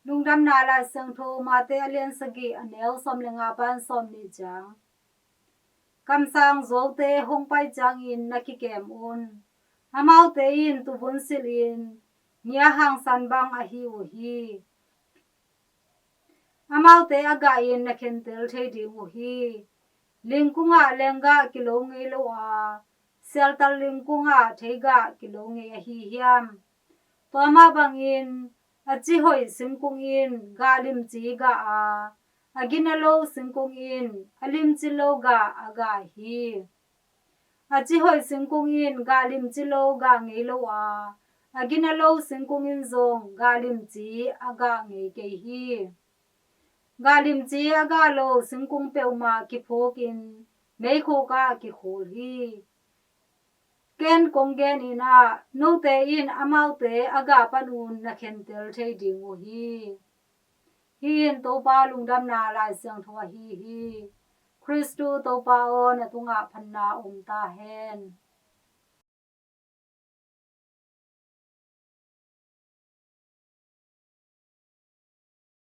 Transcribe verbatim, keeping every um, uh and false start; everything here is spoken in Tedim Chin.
Lungdamna Lai Siangtho Mate a lian sagih, a neu sawm le nga pan sawm nih ciang. Kamsang zuaute hong pai ciangin na kikem un. Amaute in tuvun silhin ngia hangsan bang ahi uh hi. Amaute a gah in na khentel thei ding uh hi. Lingkungah lenggah kilo ngei lo a, sialtal lingkungah theigah kilo ngei ahi hiam? Tua mah bangin a cihoih singkung in gah limci gah a, a gina lo singkung in a limci lo gah a gah hi. A cihoih singkung in gah limci lo gah ngei lo a, a gina lo singkung in zong gah limci a gah ngei kei hi. Gah limci a gah lo singkung peuhmah kiphukin meikhuk ah kikhul hi. Ken kong genin ah, note in amaute a gah panun na khentel thei ding uh hi. Hih in Topa lungdamna Lai Siangtho ahi hi. Khristu Topa aw, na tungah phatna om ta hen.